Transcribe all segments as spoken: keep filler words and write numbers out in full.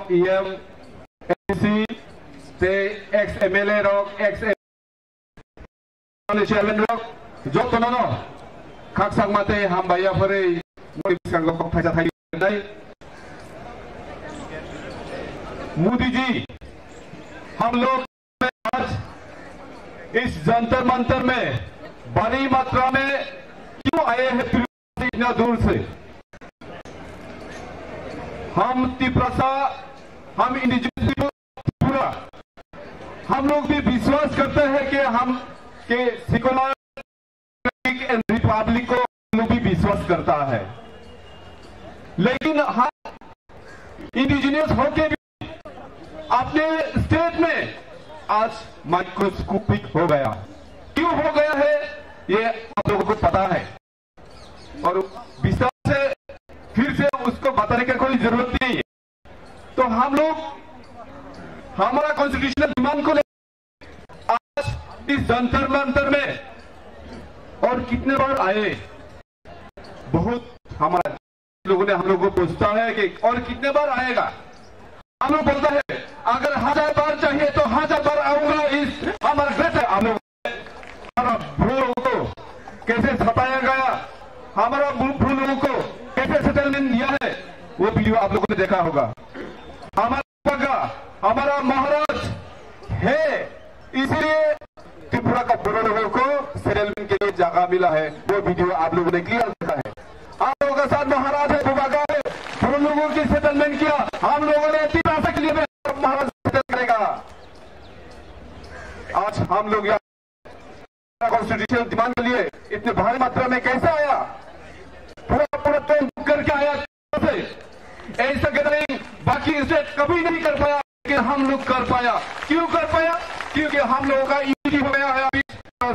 E M, M C, tei ex M L A rok, ex chairman rok, jotono no khakchangma tei hambai yapharwi moni bwskango kok thaisa thai nai. Modi जी, हम लोग आज इस जंतर मंतर में बड़ी मात्रा में क्यों आए हैं? इतना दूर से हम तिप्रसा, हम इंडिजिनस पीपल त्रिपुरा, हम लोग भी विश्वास करते हैं कि हम के सेकुलर एंड रिपब्लिक को हम लोग भी विश्वास करता है, लेकिन हम इंडिजिनस होके भी अपने स्टेट में आज माइक्रोस्कोपिक हो गया। क्यों हो गया है, ये आप लोगों को पता है। और विस्तार से फिर से उसको बताने का कोई जरूरत नहीं है। तो हम लोग हमारा कॉन्स्टिट्यूशनल डिमांड को लेकर आज इस जंतर मंतर में और कितने बार आए, बहुत हमारा लोगों ने हम लोग को पूछता है कि और कितने बार आएगा। हम लोग बोलता है, अगर हजार बार चाहिए तो हजार बार आऊंगा। इस हमारा ग्रंथ है, हम लोग हमारा भ्रू लोगों को कैसे सताया गया, हमारा भ्रू भ्रू लोगों को कैसे सेटलमेंट दिया है, वो वीडियो आप लोगों ने देखा होगा। हमारा पगला, हमारा महाराज है, इसीलिए त्रिपुरा का भ्रू लोगों को सेटलमेंट के लिए जगह मिला है। वो वीडियो आप लोगों ने क्लियर देखा है। आप लोगों का साथ महाराज है, बुबाग्रा है, भ्रू लोगों की सेटलमेंट किया। हम लोगों ने तीन आशा के लिए भी महाराज सेटल करेगा। आज हम लोग यहाँ कॉन्स्टिट्यूशनल डिमांड के लिए इतने भारी मात्रा में कैसे आया? पूरा पूरा ट्रेन बुक करके आया। से ऐसा गैदरिंग बाकी स्टेट कभी नहीं कर पाया, लेकिन हम लोग कर पाया। क्यों कर पाया? क्योंकि हम लोगों का यूनिटी हो गया है अभी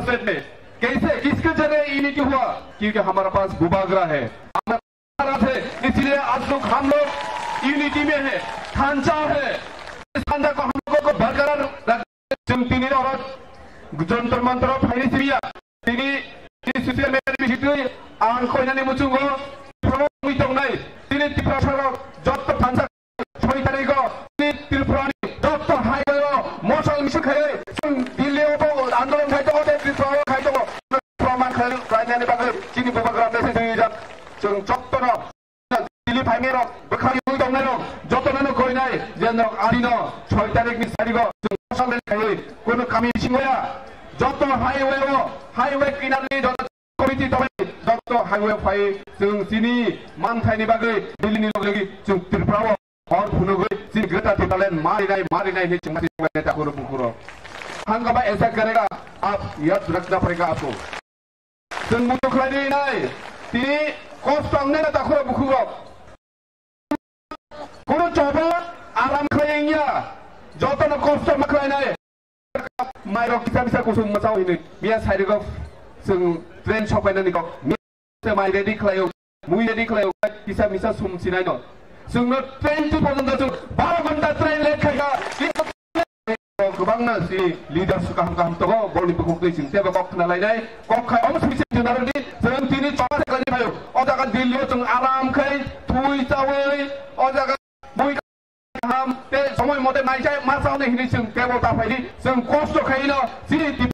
स्टेट में। कैसे, किसके जरिए यूनिटी हुआ? क्योंकि हमारे पास बुबाग्रा है, हमारे पास है, इसलिए आज लोग, हम लोग यूनिटी में है, खांचा है। इस खांचा को हम लोगों को बरकरार रख जों tini oro Jantar Mantar o phainai siriya. Tini, tini social media ni bisingtwi ang koinani muchungo promo wngwi tongnai. Tini Tiprasa rok jotto thansa soi tariko tini Tripura ni jotto highway o mochal misil khaiwi chwng Delhi o bo andolon khai tongo tei Tripura o khai tongo. Proman khai, khlainani bagwi chini bubagra message twi jak chwng jotto no Delhi phainai rok, bwkhak yogwi tongnai rok, jotono no koinai, je nok adino soi tarik ni sarigo chwng social rally khaiwi, kono kami bisingo ya, joto highway o, highway kinar ni joto committee tongwi, joto highway phai chwng chini manthai ni bagwi Delhi ni logi logi chwng Tripura o hor phunugwi chini Greater Tipraland marinai, marinai hinwi chwng masi takhuro bukhuro. Hangaba aisa karega, aap yaad rakhna padega aapko. Chwng muchung khlainai, tini kosto wngnai na takhura bukhuk rok. Kunu choba aram khlai wngya, jotono kosto ma khlainai. Mairok kisa kisa kusum mwchao hinwi, miya sairwgo chwng train sokphainani kok. Miya se mai ready khlaio, mui ready khlaio, kisa misa sum sinai no. Chwngno train tu porjonto chwng baro ghonta train late khaikha. Kwbangma si leaders kaham kaham tongo, borokni bukhuk twi chwng teibo kok khna lainai, kok khai omo simi se jwnarokni chwng tini choba se khlaini phaio. O jaga Delhi o chwng aram khai thui chawi, o jaga bui kaham tei somoi mote naijai ma chawnai hinwi chwng teibo ta phaidi, chwng kosto khaino chini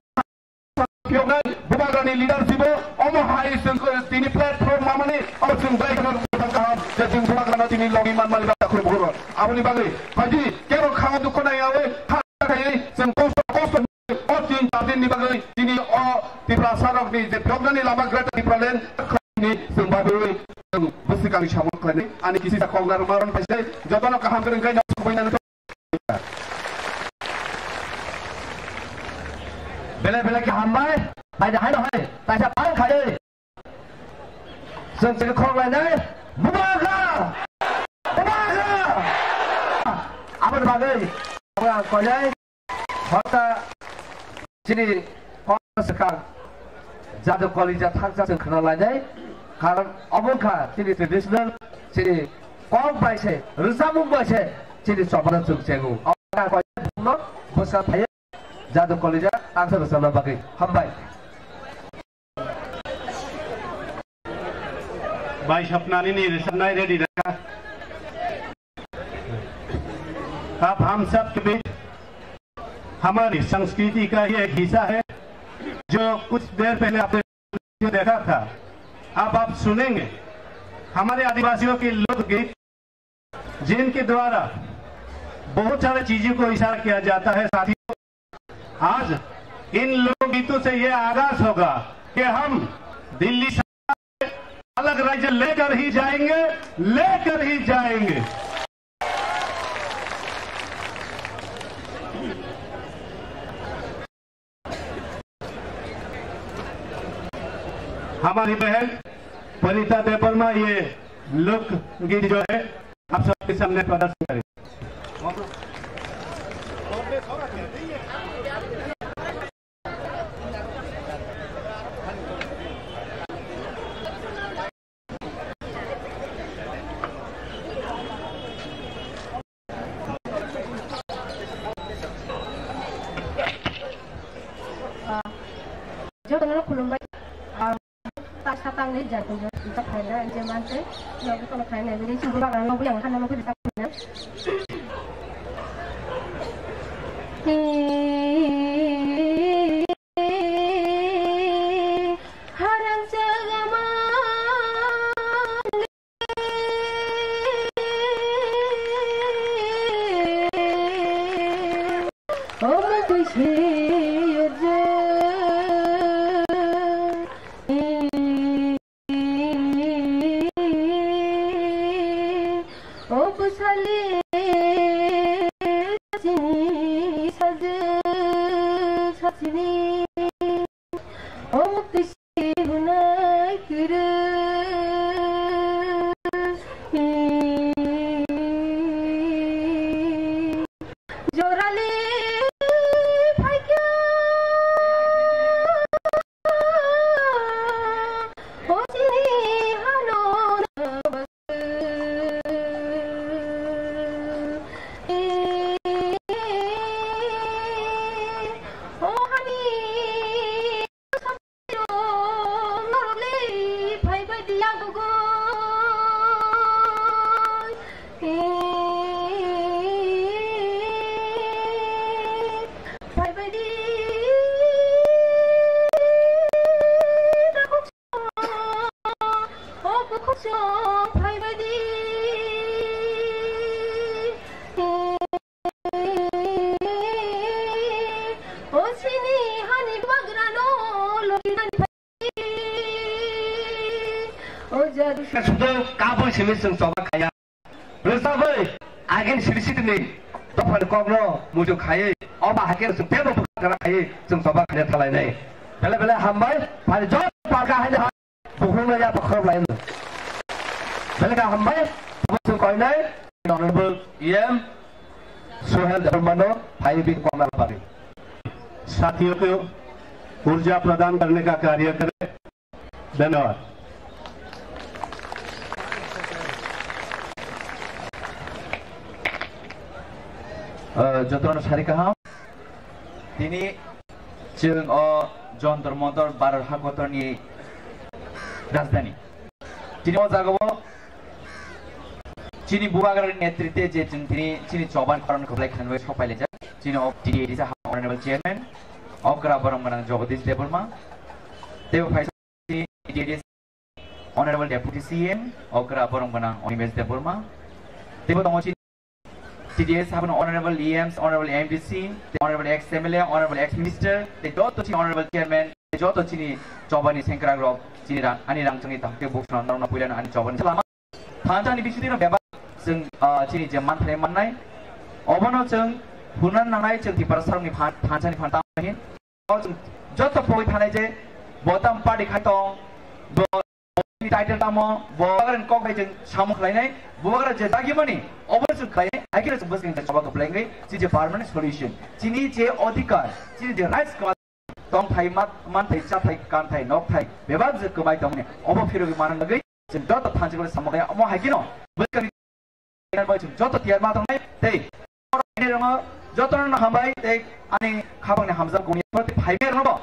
phiyoknai bubagrani leadership o omo hai chwng tini platform mamani omo chwng belai kheno kaham je chwng bubagrano tini logi manmani bagwi takhuk bukhuk rok. Aboni bagwi phaidi kebo khango dukho naiyawi kha khaiwi chwng kosto kosto o tin char din ni bagwi tini o Tiprasa rokni je phiyoknani lama Greater Tipraland ni chwng bagwi chwng bwswkangni samung khlainai ani kisi sa kok narwkma rok phaisai jotono kaham kwrwng khe nok sokbai nang Belai belai khe hambai, hai hai hai, taisa pang khai. Chwng chwng khorok lainai, bubagra, bubagra. Aboni bagwi, ang koinai, hota, chini, kok swkang, jadu kolija thangsa chwng khna lainai, karon obo wngkha chini traditional, chini kok bai se, rwchapmung bai se, chini chobano chwng chengo. Ang koinai, bwsa phai. Jadu kolija, tangsa rwchapna bagwi. Hambai. Bai Sapnani ni rwchapnai ready da. अब हम सब के बीच हमारी संस्कृति का ही एक हिस्सा है, जो कुछ देर पहले आपने जो देखा था, अब आप सुनेंगे हमारे आदिवासियों के लोकगीत, जिनके द्वारा बहुत सारे चीजों को इशारा किया जाता है। साथियों, आज इन लोकगीतों से ये आगाज होगा कि हम दिल्ली से अलग राज्य लेकर ही जाएंगे, लेकर ही जाएंगे। हमारी बहन परिता देवर्मा ये लोकगीत जो है, आप सबके सामने प्रदर्शन करें। Jotono khulumbai. Ang ta satang ni jati jati ta phaina je manse, logi kono phaina bini chibura ang logi ang khana logi ta phaina. Harang chagama. Sudo kabui simi chwng choba khaya. Rwchapwi agini siri sitini dophani kokno muitu khaiwi oba hakhe chwng teibo bwkha khaiwi chwng choba khaina thalainai. Belai belai hambai, phai jot palka haino hai bukhukno ya bokhorok laino. Belai kha hambai, chwng koinai Honorable E M Suhel Dharmano phaiwi bini kokno pari. साथियों को ऊर्जा प्रदान करने का कार्य करें। धन्यवाद। Uh, jotono sari kaham. Tini chwng o Jontor Montor Bharat hakotorni rajdhani. Tini o jagao chini bubagrani netrite je chwng tini chini choban khorang kwplai khanwi sok pailaijak. Chini o T D A D C Honorable Chairman Okra Borom Gwnang Jagadish Debbarma. Teibo phaisa T D A D C Honorable Deputy C M Okra Borom Gwnang Animesh Debbarma. Teibo tongo chini T D A D C habono Honorable E Ms, Honorable M D C, Honorable ex M L A, Honorable ex Minister, tei joto chini Honorable Chairman, tei joto chini chobani sengkrak rok, chini rang, ani rang chwngni tangte buksong norokno puilano ani chobani lama. Thansa ni bisingtwi no bebak chwng, ah, chini je manthai mannai, obono chwng hwnna nangnai chwng Tiprasa rokni phan, thansa ni phan tamo hin. O chwng joto pogwi thanai je bo tam party khai tong, bo ni title tamo, bo bagrani kok bai chwng samung khlainai, bo bagra je dagimani, obono chwng khlainai, hai kheno chwng bwskango choba kwplai wngwi chini je permanent solution, chini je odhikar, chini je rights tongthai, mat-, manthai, chathai, kanthai, nokthai, bebak je kwbai tongmani, obo phirogwi manna bagwi chwng joto thansa khe samung khlai, omo hai kheno bwskangni bai chwng joto tiyar ma tongnai, tei jotono hambai, tei ani khapangni hamjak gumya phaibai rokno bo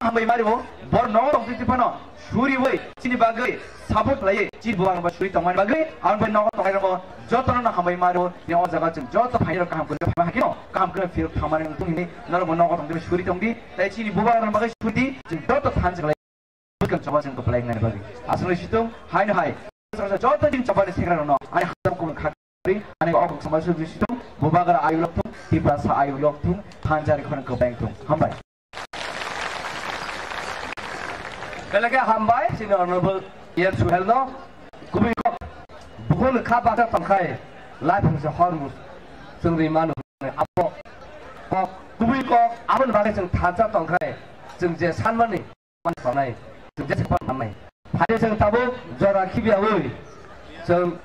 hambai mari o, bor nogo tong twi phano, suri wi, chini bagwi, support lai, chini buang ba suri tongmani bagwi, ang bai nogo tongnai rogo, joto no hambai mari o, ni o jaga chwng, joto phaini rok kaham kwrwi, phai hakino, kaham kwrwi phirok thangmani wng thung hini, norok bo nogo tong twi suri tong di, tai chini bubagra bagwi suri di, chwng joto thansa lai. Bwskang choba chwng kwplai wngnani bagwi. Aswk situng, haino hai. Joto din choba ni sekra rokno, ani hatam kubun kha kri, ani ok samaj sujui situng, bubagra ayuk lok thung, Tiprasa ayuk lok thung, thansa ni khorang kwplai thung. Hambai. Belai khe hambai, chini honorable E M Suhel no, kubui kok, bukhuk ni kha baksa tongkhai, lai phung se hor mus, chwng ri manu, abo, kok, kubui kok, aboni bagwi chwng thansa tongkhai, chwng je sanmani, Tongnai, chwng jesa phano thangnai. Phai chwng tabuk jora khibiyaui chwng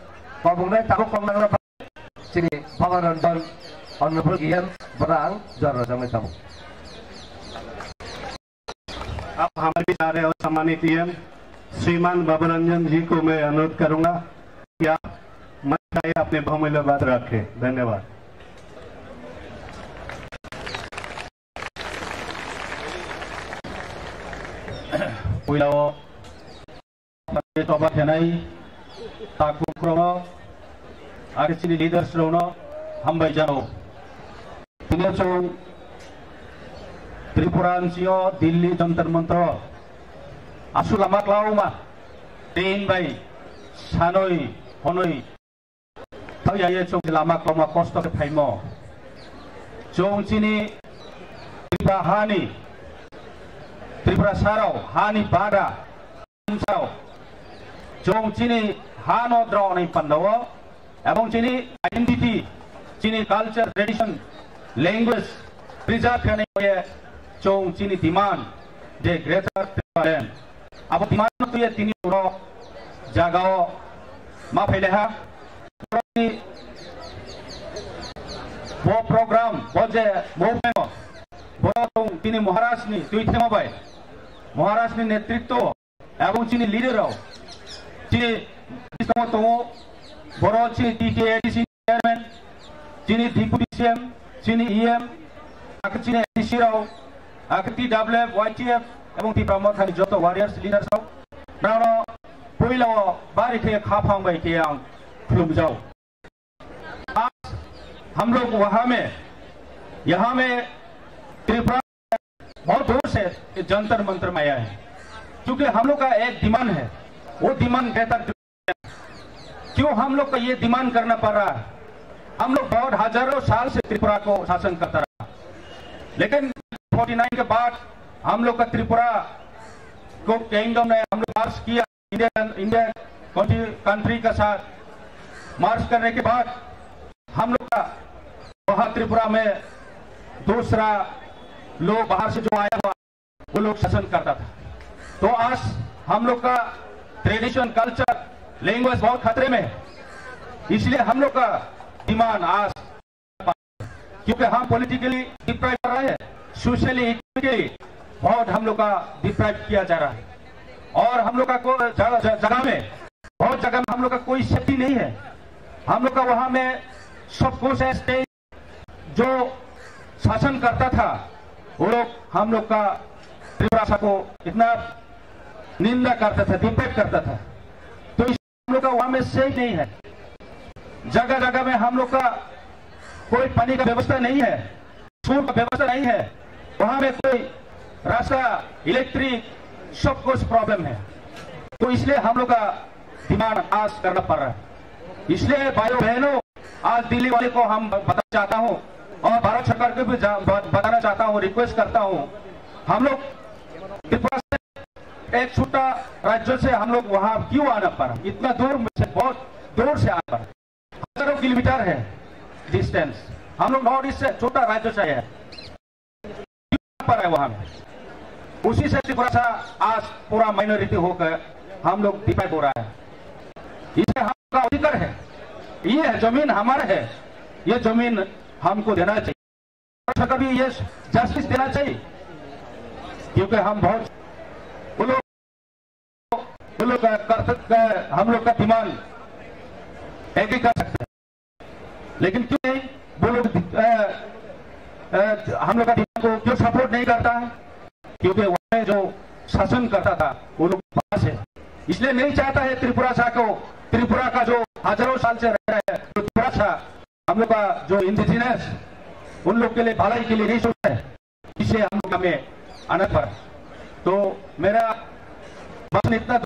kobongnai tabuk kok nangra ba chini Baba Ranjan Honorable E M bwrang jora rwjaknai tabuk. आप हमारे बीच आ रहे हो सम्मानित E M श्रीमान बाबा रंजन जी को मैं अनुरोध करूंगा कि आप मंच आए अपने बहुमूल्य बात रखें। धन्यवाद। Puila o choba khenai takhuk rokno, ake chini leaders rokno hambai jano. Tini chwng Tripura ni sio Delhi Jantar Mantar aswk lama kwlauma tin bai sanwi hwnwi Tawya ye chwng lama kwlangma kosto khe phaimo. Chwng chini Tripura hani, Tripura sarao hani bagra sarao. Chwng chini hano draw nai pandao. Ebong chini identity, chini culture, tradition, language preserve khe nai ye chwng chini demand je Greater Tripura Land. Abo demand no tuye tini oro jagao ma phailaiha. Bo program, bo je movement, bo tong tini Maharaj ni twi thema bai, Maharaj ni netritwo, ebong chini leader rao, chini bisingo tongo, boro chini T T A D C chairman, chini deputy C M, chini E M, ake chini A D C rao, ake T W F, Y T F, ebong Tipra Mothani joto warriors leaders rao, nangno puila o bari khe khaphang bai khe ang khulumjao. आज हम लोग वहां में, यहाँ में त्रिपुरा बहुत दूर से ये जंतर मंतर में आया है, क्योंकि हम लोग का एक डिमांड है, वो डिमांड बेहतर क्यों हम लोग का ये डिमांड करना पड़ रहा है? हम लोग बहुत हजारों साल से त्रिपुरा को शासन करता रहा, लेकिन फ़ोर्टी नाइन के बाद हम लोग का त्रिपुरा को किंगडम ने हम लोग मर्ज किया, इंडिया, इंडिया कंट्री, कंट्री के साथ मर्ज करने के बाद हम लोग का वहाँ त्रिपुरा में दूसरा लोग बाहर से जो आया हुआ वो लोग शासन करता था। तो आज हम लोग का ट्रेडिशन, कल्चर, लैंग्वेज बहुत खतरे में है, इसलिए हम लोग का डिमांड आज, क्योंकि हम पॉलिटिकली डिप्राइव कर रहे हैं, सोशली, इकोनॉमिकली बहुत हम लोग का डिप्राइव किया जा रहा है। और हम लोग का को-, जगह, जगह में, बहुत जगह में हम लोग का कोई सेफ्टी नहीं है। हम लोग का वहाँ में सब कुछ है, स्टेट जो शासन करता था, वो लोग हम लोग का त्रिपुरा भाषा को इतना निंदा करता था, डिप्राइव करता था। तो इस हम लोग का वहाँ में सेफ नहीं है। जगह जगह में हम लोग का कोई पानी का व्यवस्था नहीं है, स्कूल का व्यवस्था नहीं है, वहाँ में कोई रास्ता, इलेक्ट्रिक, सब कुछ प्रॉब्लम है। तो इसलिए हम लोग का डिमांड आज करना पड़ रहा है। इसलिए भाइयों बहनों, आज दिल्ली वाले को हम बताना चाहता हूँ और भारत सरकार को भी जा-, ब-, बताना चाहता हूँ, रिक्वेस्ट करता हूँ, हम लोग त्रिपुरा से एक छोटा राज्य से हम लोग वहाँ क्यों आना पड़ा? इतना दूर में से, बहुत दूर से आना पड़ा, हजारों किलोमीटर है डिस्टेंस। हम लोग नॉर्थ ईस्ट से, छोटा राज्य से आए हैं, क्यों आना पड़ा है वहाँ में? उसी से त्रिपुरा सा आज पूरा माइनॉरिटी होकर हम लोग डिप्राइव हो रहा है। इसे हमारा अधिकार है, ये है जमीन हमारा है, ये जमीन हमको देना चाहिए। सरकार भी ये जस्टिस देना चाहिए, क्योंकि हम बहुत, वो लोग, वो लोग का कर सकते हैं, हम लोग का डिमांड एग्री कर सकते हैं, लेकिन क्यों नहीं वो लोग, अ, अ, हम लोग का डिमांड को क्यों सपोर्ट नहीं करता है? क्योंकि वहाँ जो शासन करता था, वो लोग पास है। इसलिए नहीं चाहता है त्रिपुरा सा को, त्रिपुरा का जो हजारों साल से रह रहा है, जो त्रिपुरा सा, हम लोग का जो इंडिजिनस, उन लोग के लिए, भलाई के लिए नहीं सोचता है, इसलिए हम लोग हमें आना पड़ा। तो मेरा बस इतना,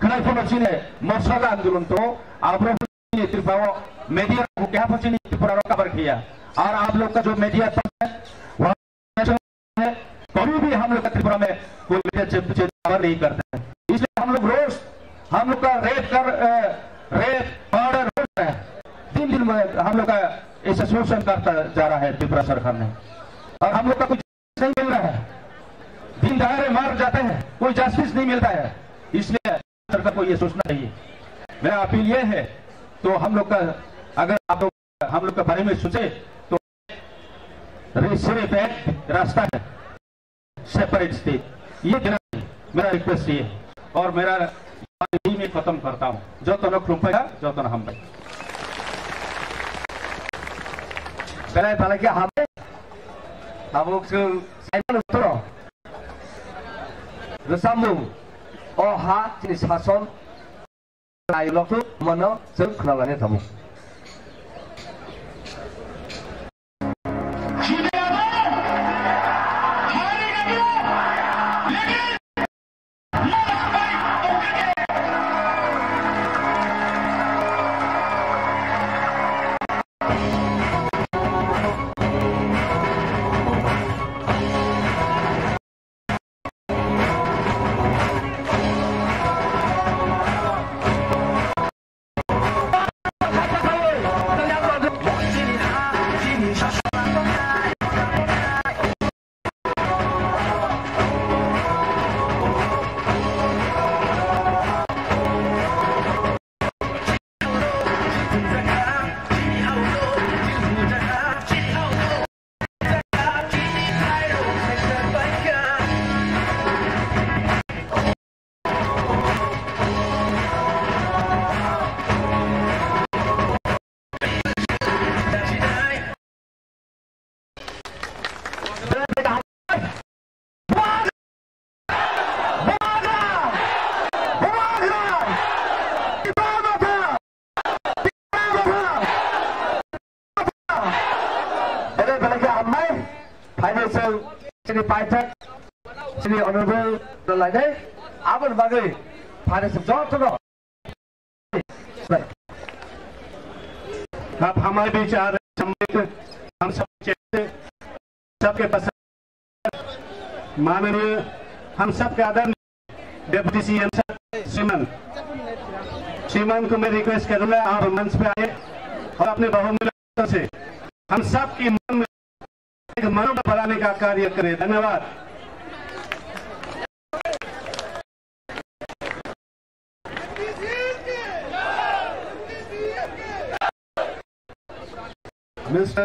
khnai phano chini morsala andolon to, abro chini Tripura o media ko kya pho chini Tripura ro cover kiya, aur aap log ka jo media है, वहाँ है, कभी भी हम लोग का त्रिपुरा में कोई मीडिया चैनल कवर नहीं करता है। इसलिए हम लोग रोज हम लोग का रेप कर, अ, रेप, मर्डर हो रहा है। दिन दिन में हम लोग का ऐसा शोषण करता जा रहा है त्रिपुरा सरकार ने, और हम लोग का कुछ नहीं मिल रहा है। दिन दहाड़े मार जाते हैं, कोई जस्टिस नहीं मिलता है। इसलिए सरकार को ये सोचना चाहिए। मेरा अपील ये है, तो हम लोग का, अगर आप लोग हम लोग के बारे में सोचे तो रे-, सिर्फ एक रास्ता है, सेपरेट स्टेट। ये देना है, मेरा रिक्वेस्ट ये है। और मेरा बात यही में खत्म करता हूँ। जो तो लोग रुपया, जो तो हम भाई। Belai belai khe hambai. Tabuk chwng saimano toro. Rwchapmung o ha chini sason lai lokthung mano chwng khwnalani tabuk. Belai belai khe hambai. Phainai chwng chini paithak, chini honorable rwlainai. Aboni bagwi phainai chwng jotono. आप हमारे बीच आ रहे हैं, हम सब चेहरे, सबके पसंद, माननीय, हम सबके आदरणीय डेप्यूटी सीएम सर श्रीमान, श्रीमान को मैं रिक्वेस्ट करूंगा, आप मंच पे आए और अपने बहुमूल्य से हम सबकी मन में एक मनोबल बढ़ाने का कार्य करें। धन्यवाद। Mister